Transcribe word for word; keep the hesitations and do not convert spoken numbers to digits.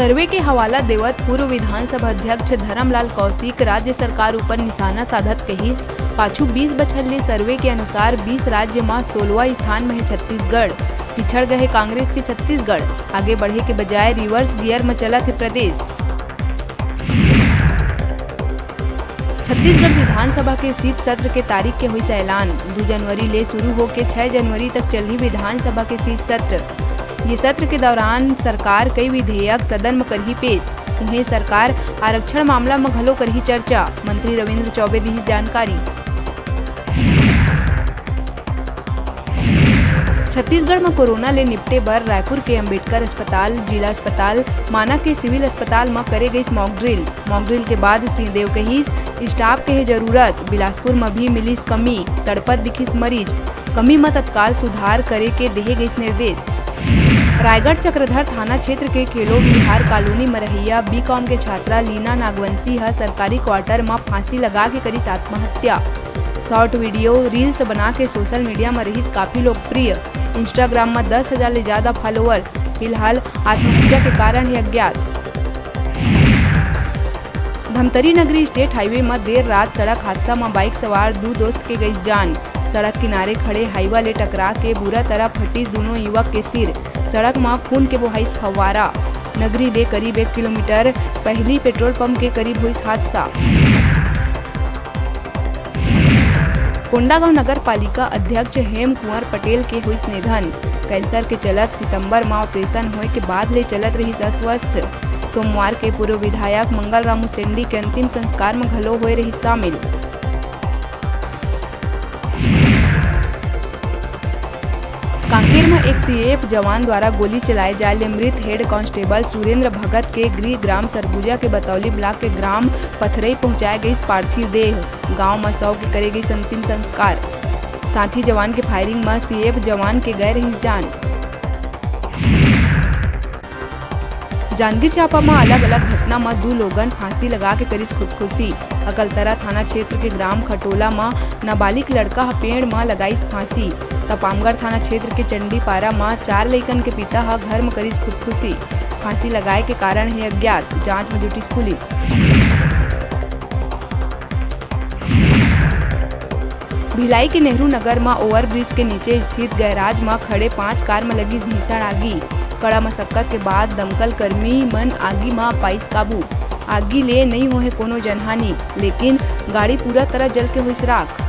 Survey के हवाला देवत पूर्व विधानसभा अध्यक्ष धरमलाल कौशिक राज्य सरकार ऊपर निशाना साधत कहिस, पाछू बीस बछर ले सर्वे के अनुसार बीस राज्य म सोलवा स्थान म हे छत्तीसगढ़। पिछड़ गए हे कांग्रेस के छत्तीसगढ़, आगे बढ़े के बजाय reverse gear म चलत हे प्रदेश। छत्तीसगढ़ विधानसभा के शीत सत्र के तारीख के होइस ऐलान। दू जनवरी ले शुरू होके छह जनवरी तक चलही विधानसभा के शीत सत्र। ये सत्र के दौरान सरकार कई विधेयक सदन म करही पेश। उहें, सरकार आरक्षण मामला म घलो करही चर्चा, मंत्री रविंद्र चौबे दिहिस जानकारी। छत्तीसगढ़ म कोरोना ले निपटे बर रायपुर के अंबेडकर अस्पताल, जिला अस्पताल, माना के सिविल अस्पताल म करे गइस mock drill। Mock drill के बाद सिंहदेव कहिस, staff के हे जरूरत, बिलासपुर म भी मिलिस कमी, तड़पत दिखिस मरीज, कमी म तत्काल सुधार करे के देहे गइस निर्देश। रायगढ़ चक्रधर थाना क्षेत्र के केलो विहार कॉलोनी म रहइया बीकॉम के छात्रा लीना नागवंशी ह सरकारी quarter म फांसी लगा के करिस आत्महत्या। Short video, reels बना के social media म रहिस काफी लोकप्रिय। Instagram म दस हजार ले ज्यादा followers। फिलहाल आत्महत्या के कारण हे अज्ञात। धमतरी नगरी state highway म देर रात सड़क हादसा म bike सवार दू दोस्त के गइस जान। सड़क किनारे खड़े हाईवा ले टकरा के बुरा तरह फटिस दूनों युवक के सिर। सड़क म खून के बोहाइस फव्वारा। नगरी ले करीब एक किलोमीटर पहिली पेट्रोल पंप के करीब होइस हादसा। कोंडागांव नगर पालिका अध्यक्ष हेम कुंवर पटेल के होइस निधन। कैंसर के चलत सितंबर म ऑपरेशन होए के बाद ले चलत रहिस अस्वस्थ। सोमवार के पूर्व विधायक मंगल राम उसेंडी के अंतिम संस्कार म घलो होए रहिस शामिल। कांकेर म एक सीएएफ जवान द्वारा गोली चलाए जाए ले मृत हेड कांस्टेबल सुरेंद्र भगत के गृह ग्राम सरगुजा के बतौली ब्लॉक के ग्राम पथरई पहुंचाए गइस पार्थिव देह। गांव म शव के करे गइस अंतिम संस्कार। साथी जवान के firing म सीएएफ जवान के गए रहिस जान। जांजगीर चांपा म अलग-अलग घटना म दू लोगन फांसी लगा के करिस खुदकुशी। अकलतरा थाना क्षेत्र के ग्राम खटोला म नाबालिग लड़का ह पेड़ म लगाइस फांसी। त पामगढ़ थाना क्षेत्र के चंडीपारा म चार लइकन के पिता ह घर म करिस खुदकुशी। फांसी लगाए के कारण हे अज्ञात, जांच म जुटिस पुलिस। भिलाई के नेहरू नगर म overbridge के नीचे स्थित गैराज म खड़े पांच कार म लगिस भीषण आगी। कड़ा मशक्कत के बाद दमकल कर्मी मन आगी म पाइस काबू। आगी ले नइ होहे कोनो जनहानि, लेकिन गाड़ी पूरा तरह जल के होइस राख।